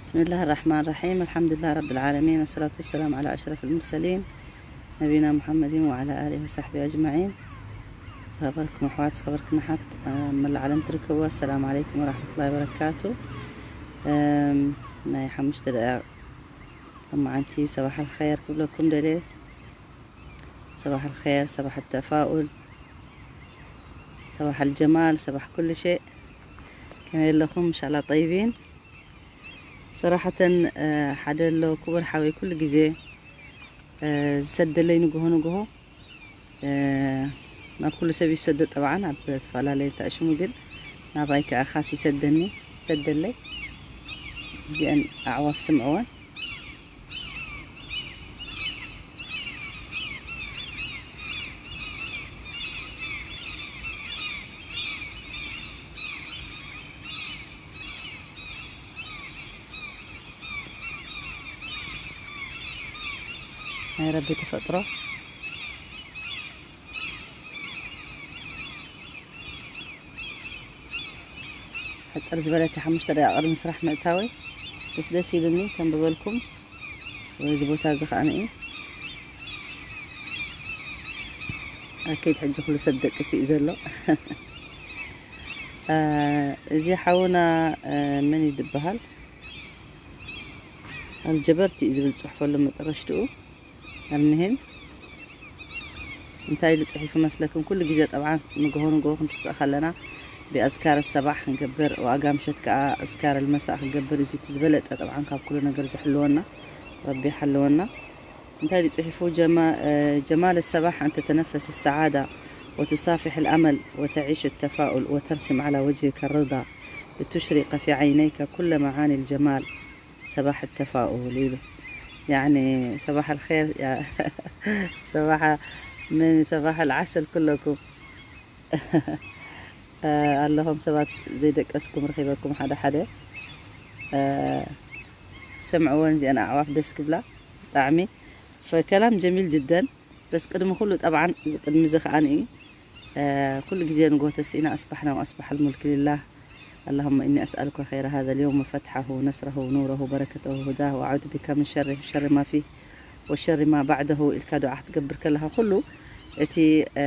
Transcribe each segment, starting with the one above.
بسم الله الرحمن الرحيم. الحمد لله رب العالمين، والصلاة والسلام على أشرف المرسلين نبينا محمد وعلى آله وصحبه أجمعين. ዝኸበርኩም ኣሕዋት፣ ዝኸበርክን ኣሓት ኣብ መላእ ዓለም ትርከቡ፣ ኣሰላሙ ዓለይኩም ወራሕመቱላሂ ወበረካቱ። እም፣ ናይ ሓሙሽተ ደቂቕ ሎማዓንቲ ሰባሕ ኣልኸይር ክብለኩም ደልየ። ሰባሕ ኣልኸይር፣ ሰባሕ ተፋኡል፣ ሰባሕ ኣልጀማል፣ ሰባሕ ኩሉ ሸእ። ከመይ ኣለኹም? እንሻላ ጠይቢን። ሰራሕተን፣ እ፣ ሓደ ኣሎ ክቡር ሓወይ ኩሉ ግዜ፣ እ፣ ዝሰደለይ ንግሆ ንግሆ፣ እ፣ ናብ ኩሉ ሰብ ይሰዶ ጠብዓን ኣብ ተፈላለየ ተኣሽሙ ግን ናባይ ከኣ ካስ ይሰደኒ፣ ይሰደለይ። እዚአን ኣዕዋፍ ስምዕወን። ናይ ረቢ ተፈጥሮ። ሕጽር ዝበለት ሓሙሽተ ደቂቃ ቅድሚ ስራሕ ምእታወይ ደስ ደስ ኢሉኒ ከንብበልኩም። እዚ ቦታ እዚ ከኣ ንኢ ኣኪድ ሕጂ ኩሉ ሰብ ደቂሱ እዩ ዘሎ። እ፣ እዚ ሓውና፣ እ፣ መን እዩ ዝበሃል? ኣልጀበርቲ እዩ ዝብል ጽሑፍ ኣሎ መጠረሽትኡ። ኣልምሂም እንታይ ኢሉ ጽሒፉ መስለኩም? ኩሉ ግዜ ጠብዓን ንግሆ ንግሆ ክንትስእ ከለና ብኣዝካር ሰባሕ ክንገብር፣ ወኣጋ ምሸት ከኣ ኣዝካር ልመሳእ ክንገብር፣ እዚ እቲ ዝበለጸ ጠብዓን ካብ ኩሉ ነገር ዝሕልወና ረቢ ይሓልወና። እንታይ ኢሉ ጽሒፉ? ጀማ-፣ እ፣ ጀማል ሰባሕ ኣን ተተነፈስ ሰዓዳ ወቱሳፊሕ ልኣመል ወተዒሽ ተፋኡል ወተርሲም ዓላ ወጅሂከ ርዳ ልቱሽሪቀ ፊ ዓይነይከ ኩለ መዓኒ ልጀማል። ሰባሕ ተፋኡል ኢሉ። ያዕኒ ሰባሕ ኣልኸይር፣ ያ-፣ ሰባሕ ምን ሰባሕ ኣልዓሰል ኩለኩም። እ፣ ኣለኹም ሰባት ዘይደቀስኩም ረኺበኩም ሓደ ሓደ። እ፣ ስምዕወን እዚአን ኣዕዋፍ ደስ ክብላ ብጣዕሚ። ፈከላም ጀሚል ጅደን። በስ ቅድሚ ኩሉ ጠብዓን እዚ ቅድሚ እዚ ከኣ ንኢ፣ እ፣ ኩሉ ግዜ ንግሆ ተሲእና ኣስባሕና ወኣስባሕ ልሙልክ ሊላህ። اللهم إني أسألك خير هذا اليوم وفتحه ونصره ونوره وبركته وهداه وأعوذ بك من شره وشر ما فيه وشر ما بعده ኢልካ ዱዓ ክትገብር ከለኻ ኩሉ እቲ፣ እ፣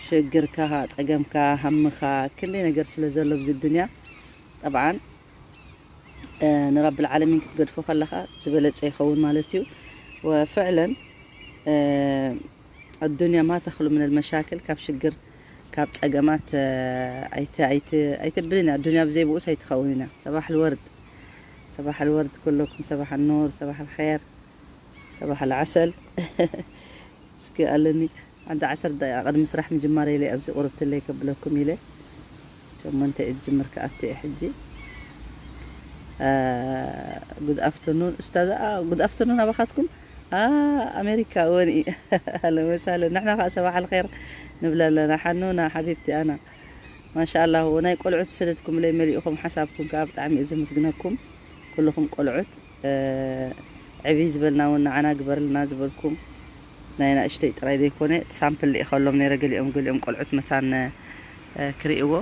ሽግርካ፣ ጸገምካ፣ ሃምኻ፣ ክንደይ ነገር ስለ ዘሎ ኣብዚ ዱንያ ጠብዓን እ፣ ንረብል ዓለሚን ክትገድፎ ከለኻ ዝበለጸ ይኸውን ማለት እዩ። ወፍዕለን፣ እ፣ ኣዱንያ ማ ተኽሉ ምን ኣልመሻክል፣ ካብ ሽግር፣ ካብ ጸገማት፣ እ፣ ኣይተ-፣ ኣይተ-፣ ኣይተብልን እያ። ኣዱንያ ብዘይ ብኡስ ኣይትኸውን ኢና። ሰባሕ ልወርድ፣ ሰባሕ ልወርድ ኩለኩም፣ ሰባሕ ኑር፣ ሰባሕ ልኸይር፣ ሰባሕ ልዓሰል። እስኪ ኣለኒ። ዓንዲ ዓሰርተ ደቂቃ ቅድሚ ስራሕ ምጅማር ኢለ ኣብዚ ቁርብትለይ ከብለኩም ኢለ። ሸሞንተ እየ ዝጅምር ክኣቱ እየ ሕጂ። እ፣ ጉድ ኣፍተርኑን ኡስታዝ። ኣ፣ ጉድ ኣፍተርኑን ኣባኻትኩም። ኣ፣ ኣሜሪካ እውን እዩ። ኣህለን ወሳህለን። ንሕና ኸዓ ሰባሕ ኣልኸይር ንብል ኣለና። ሓኑና ሓቢብቲ ኣና። ማሻኣላህ፣ ናይ ቆልዑት ዝሰደድኩምለይ መሊእኹም ሓሳብኩም ከኣ ብጣዕሚ እየ ዘመስግነኩም። ኩልኹም ቆልዑት፣ እ፣ ዕብይ ዝበልና እውን ንዓና ግበርልና ዝበልኩም ናይ ናእሽተይ ጥራይ ዘይኮነ፣ እቲ ሳምፕል ልኢኸሎም ነይረ። ገሊኦም ገሊኦም ቆልዑት መታን፣ እ፣ ክርእይዎ።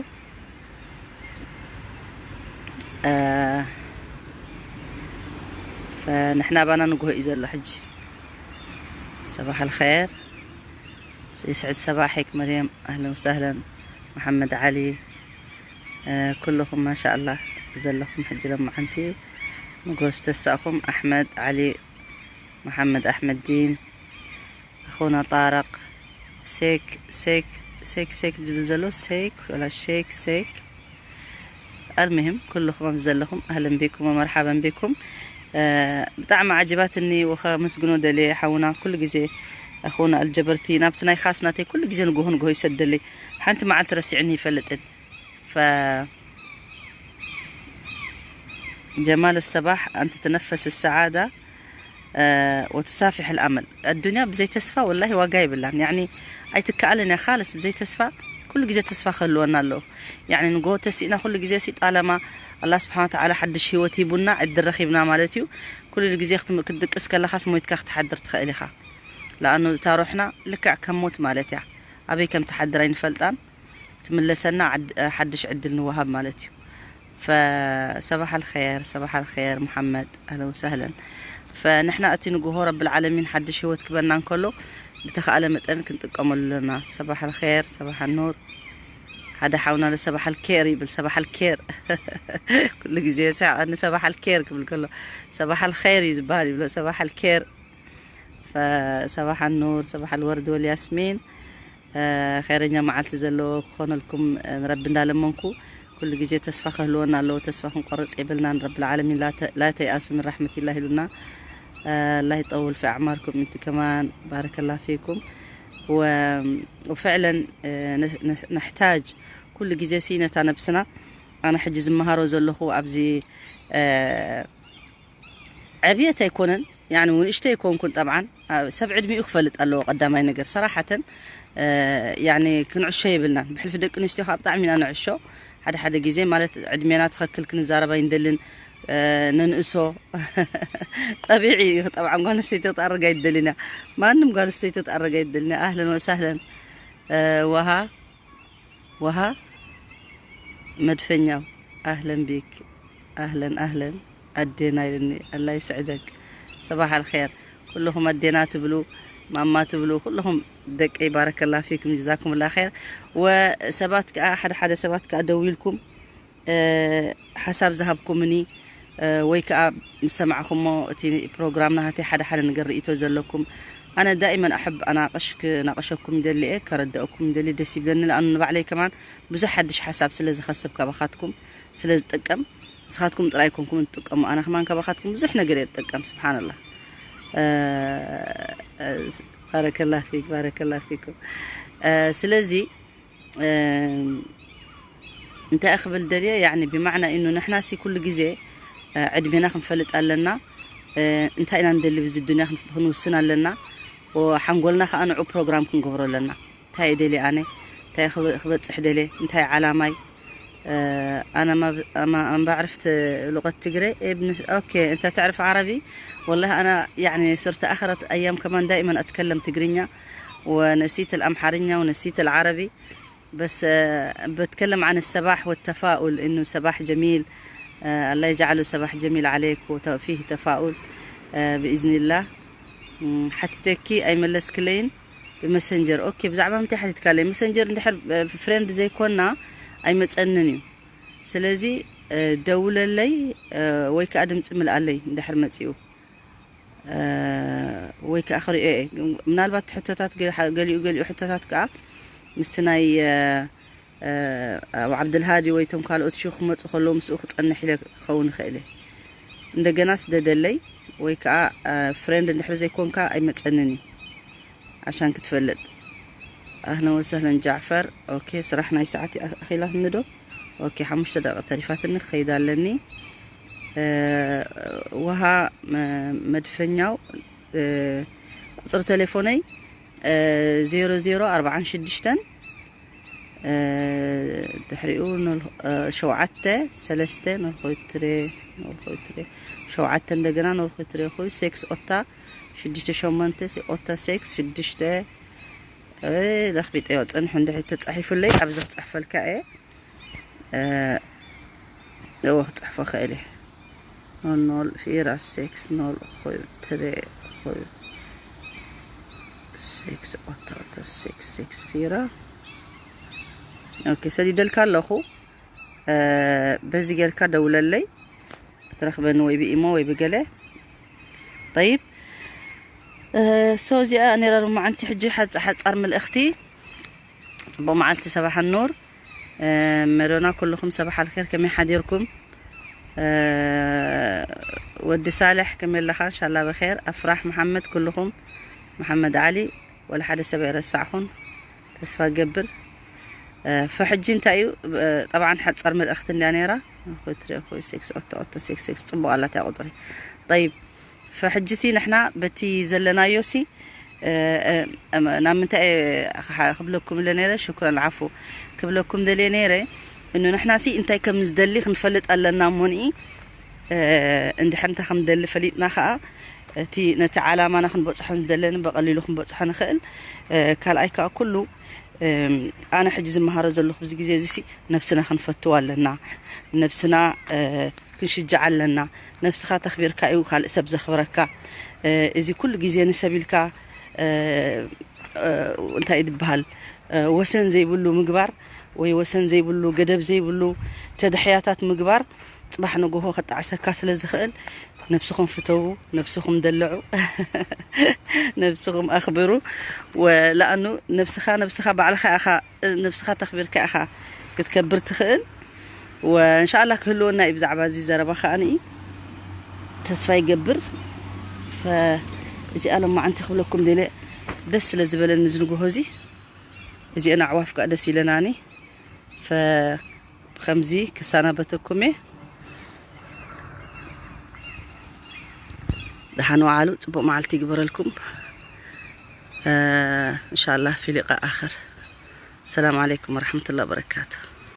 እ፣ ፈ-፣ ንሕና ባና ንግሆ እዩ ዘሎ ሕጂ። ሰባሕ ኣልኸይር። ይስዕድ ሰባሒክ መርየም፣ ኣህለን ወሳህለን። መሓመድ ዓሊ፣ እ፣ ኩልኹም ማሻኣላህ ዘለኹም ሕጂ ሎማዓንቲ ንግሆ ዝተሳእኹም፣ ኣሕመድ ዓሊ፣ መሓመድ ኣሕመድ ዲን፣ ኣኹና ጣረቅ፣ ሴክ፣ ሴክ፣ ሴክ፣ ሴክ ዝብል ዘሎ ሴክ ወላ ሼክ፣ ሴክ። ኣልሙሂም ኩልኹም ኣብዚ ዘለኹም ኣህለን ቢኩም ወመርሓበን ቢኩም። እ፣ ብጣዕሚ ዓጂባትኒ ወኸመስግኖ ደልየ ሓውና ኩሉ ግዜ ኣኹና ኣልጀበርቲ ናብቲ ናይ ኻስ ናተይ ኩሉ ግዜ ንግሆ ንግሆ ይሰደለይ። ሓንቲ መዓልቲ ረሲዑኒ ይፈልጥን። ፈ-፣ ጀማል ሰባሕ ኣንተ ተነፈስ ሰዓዳ እ፣ ወቱሳፊሕ ልኣመል። ኣዱንያ ብዘይ ተስፋ ወላሂ ዋጋ የብላን። ያዕኒ ኣይትከኣልን እያ። ካልስ ብዘይ ተስፋ ኩሉ ግዜ ተስፋ ክህልወና ኣለዎ። ያዕኒ ንግሆ ተሲእና ኩሉ ግዜ ሲ ጣለማ ኣላህ ስብሓን ወተዓላ ሓድሽ ህይወት ሂቡና ዕድል ረኺብና ማለት እዩ። ኩሉ ግዜ ክትም-፣ ክትድቅስ ከለኻስ ሞይትካ ክትሓድር ትኽእል ኢኻ። ለኣኑ እታ ሩሕና ልክዕ ከም ሞት ማለት እያ። ኣበይ ከም ትሓድር ኣይንፈልጣን። ትምለሰና ዓድ-፣ ሓድሽ ዕድል ንወሃብ ማለት እዩ። فصباح الخير، صباح الخير محمد، أهلا وسهلا. فنحن أتي نقوه رب العالمين حدش هو تكبرنا نكله، بتخ على متن كنت قمل لنا. صباح الخير، صباح النور. هذا حاونا لصباح الكير، يبل صباح الكير. كل جزء ساعة أنا صباح الكير قبل كله. صباح الخير يزبال، يبل صباح الكير. فصباح النور، صباح الورد والياسمين. ኸይረኛ መዓልቲ ዘለዎ ክኾነልኩም ንረቢ እንዳለመንኩ፣ ኩሉ ግዜ ተስፋ ክህልወና ኣለዎ። ተስፋ ክንቆርጽ የብልናን። ረብል ዓለሚን ላ ተይኣሱ ምን ራሕመቲላህ ኢሉና። الله يطول في أعماركم أنتم كمان، بارك الله فيكم. و وفعلا نحتاج ኩሉ ግዜ ሲ ነታ ነብስና። ኣነ ሕጂ ዝመሃሮ ዘለኹ ኣብዚ ዕብየት ኣይኮነን፣ ያኒ ንእሽተይ ኣይኮንኩን። ጠብዓን ሰብ ዕድሚኡ ክፈልጥ ኣለዎ። ቀዳማይ ነገር ሰራሓተን ያኒ ክንዕሾ የብልናን። ብሕልፊ ደቂ ኣንስትዮ ከዓ ብጣዕሚ ኢና ንዕሾ። ሓደ ሓደ ግዜ ማለት ዕድሜና ትኸክል ክንዛረብ ኣይንደልን። ነንእሶ ጠቢዒ እዩ። ጠብዓን ጓል ኣንስተይቲ ክትኣርግ ኣይትደልን እያ። ማንም ጓል ኣንስተይቲ ክትኣርግ ኣይትደልን እያ። ኣህለን ወሳህለን። ወሃ ወሃ መድፈኛው ኣህለን ቢክ። ኣህለን ኣህለን ኣዴና ኢልኒ። ኣላ ይስዕደክ። ሰባሕ ኣልኸር ኩልኹም ኣዴና ትብሉ፣ ማማ ትብሉ ኩልኹም ደቀይ ባረከላ ፊኩም ጀዛኩም ላ ኸር። ወሰባት ከኣ ሓደ ሓደ ሰባት ከኣ ደዊልኩም ሓሳብ ዝሃብኩምኒ ወይ ከኣ ምስ ሰማዕኹሞ እቲ ፕሮግራም ናሃተይ ሓደ ሓደ ነገር ርእይቶ ዘለኩም ኣነ ዳኢመን ኣሕብ ኣናቕሽ ክናቕሸኩም ይደሊ እየ፣ ከረድአኩም ይደሊ። ደስ ይብለኒ። ለኣኑ ንባዕለይ ከማን ብዙሕ ሓድሽ ሓሳብ ስለ ዝኸስብ ካባኻትኩም ስለ ዝጥቀም፣ ንስኻትኩም ጥራይ ኣይኮንኩም ትጥቀሙ፣ ኣነ ከማን ካባኻትኩም ብዙሕ ነገር እየ ዝጥቀም። ስብሓንላህ። ባረከላ ፊክ፣ ባረከላ ፊኩም። ስለዚ እንታይ ክብል ደልየ፣ ያኒ ብማዕና ኢኑ ንሕና ሲ ኩሉ ግዜ ዕድሜና ክንፈልጥ ኣለና። እንታይ ኢና ንደሊ ብዚ ዱንያ ክንውስን ኣለና። ሓንጎልና ከዓ ንዑ ፕሮግራም ክንገብሮ ኣለና። እንታይ እየ ደልየ ኣነ፣ እንታይ ክበፅሕ ደልየ፣ እንታይ ዓላማይ። أنا ما ما بعرف لغة تجري. ابن أوكي، أنت تعرف عربي؟ والله أنا يعني صرت آخر أيام كمان دائما أتكلم تجرينيا، ونسيت الأمحرينيا ونسيت العربي. بس بتكلم عن الصباح والتفاؤل، إنه صباح جميل. الله يجعله صباح جميل عليك وفيه تفاؤل بإذن الله. حتى تكي أي ملس كلين بمسنجر. أوكي، بزعما متى حد يتكلم مسنجر ندحر فريند زي كنا أي متسنني. سلازي دولة لي ويك أدم تمل علي ندحر متسيو. ወይ ከዓ ክሪኦ እየ። ምናልባት ሕቶታት ገ- ገሊኡ ገሊኡ ሕቶታት ከዓ ምስቲ ናይ ኣብ ዓብድልሃዲ ወይ ቶም ካልኦት ሽው ክመፁ ከለዉ ምስኡ ክፀንሕ ኢለ ክኸውን ይኽእል እየ። እንደገና ስደደለይ ወይ ከዓ ፍሬንድ እንድሕር ዘይኮንካ ኣይመፀንን እዩ። ዓሻን ክትፈልጥ። ኣህለን ወሰህለን ጃዕፈር። ኦኬ፣ ስራሕ ናይ ሰዓት ኣኺላትኒ ዶ? ኦኬ፣ ሓሙሽተ ደቂቕ ተሪፋትኒ፣ ክኸይድ ኣለኒ። ውሃ መድፈኛው። ቁፅሪ ቴሌፎነይ ዜሮ ዜሮ ኣርባዓን ሽዱሽተን ድሕሪኡ ሸውዓተ ሰለስተ ኖልኮይትሬ ኖልኮይትሬ ሸውዓተ እንደገና ኖልኮይትሬ ኮይ ሴክስ ኦታ ሽዱሽተ ሸሞንተ ኦታ ሴክስ ሽዱሽተ ለኽቢጠዮ። ፅንሑ እንድሕር ተፃሒፉለይ ኣብዚ ክፅሕፈልካ እየ። እወ ክፅሕፎ ክእል እየ። ኖል ኖል ፊራ ሴክስ ኖል ኾዩ ትሬ ኾዩ ሴክስ ኦታ ኦታ ሴክስ ሴክስ ፊራ። ኦኬ፣ ሰዲደልካ ኣለኹ። በዚ ጌርካ ደውለለይ ክትረኽበኒ ወይ ብኢሞ ወይ ብገለ። ጠይብ። ሶ እዚኣ ነይራ ሎማዓንቲ። ሕጂ ሓፃር መልእኽቲ። ፅቡቕ መዓልቲ ሰባሕ ኑር። መዶና ኩልኹም ሰባሕ ኣልኸር፣ ከመይ ሓዲርኩም? ወዲ ሳልሕ ከመይ ኣለኻ? እንሻላ ብኸር። ኣፍራሕ መሓመድ ኩልኹም፣ መሓመድ ዓሊ፣ ወላ ሓደ ሰብ ኣይረሳዕኹን ተስፋ ገብር። ፈሕጂ እንታይ እዩ? ጠብዓን ሓፃር መልእኽቲ እንድያ ነይራ። ኖልኮይ ትሬ ኾይ ሴክስ ኦቶ ኦቶ ሴክስ ሴክስ። ፅቡቕ ኣላትያ ቁፅሪ። ጠይብ፣ ፈሕጂ ሲ ንሕና በቲ ዘለናዮ ሲ ናብ ምንታይ ክብለኩም ኢለ ነይረ? ሽኩረን ዓፉ ክብለኩም ደልየ ነይረ። እኑ ንሕና ሲ እንታይ ከም ዝደሊ ክንፈልጥ ኣለና እሞኒ። እንድሕር እንታይ ከም ደሊ ፈሊጥና ከዓ እቲ ነቲ ዓላማና ክንበፅሖ ዝደለኒ ብቐሊሉ ክንበፅሖ ንኽእል። ካልኣይ ከዓ ኩሉ ኣነ ሕጂ ዝመሃሮ ዘለኹ ብዚ ግዜ እዚ ነብስና ክንፈትዋ ኣለና። ነብስና ክንሽጃዓ ኣለና። ነብስኻ ተኽቢርካ እዩ ካልእ ሰብ ዘኽብረካ። እዚ ኩሉ ግዜ ንሰብ ኢልካ እንታይ ዝበሃል ወሰን ዘይብሉ ምግባር ወይ ወሰን ዘይብሉ ገደብ ዘይብሉ ተድሕያታት ምግባር ጽባሕ ንግሆ ከጣዕሰካ ስለ ዝኽእል ነብስኹም ፍተዉ፣ ነብስኹም ደልዑ፣ ነብስኹም ኣኽብሩ። ወላኣኑ ነብስኻ ነብስኻ ባዕልኻ ኢኻ ነብስኻ ተኽቢርካ ኢኻ ክትከብር ትኽእል። ወእንሻኣላ ክህልወና እዩ ብዛዕባ እዚ ዘረባ ከኣ ንኢ ተስፋ ይገብር። ፈ እዚኣ ሎማዓንቲ ክብለኩም ደለ ደስ ስለ ዝበለኒ ዝንግሆ እዚ እዚአን ኣዕዋፍ ከኣ ደስ ኢለናኒ። ፈ ብኸምዚ ክሰናበተኩም እየ። ደሓን ወዓሉ፣ ጽቡቕ መዓልቲ ይግበረልኩም። እንሻላ ፊ ሊቃ ኣኸር። ሰላም ዓለይኩም ወረሕመቱላ ወበረካቱ።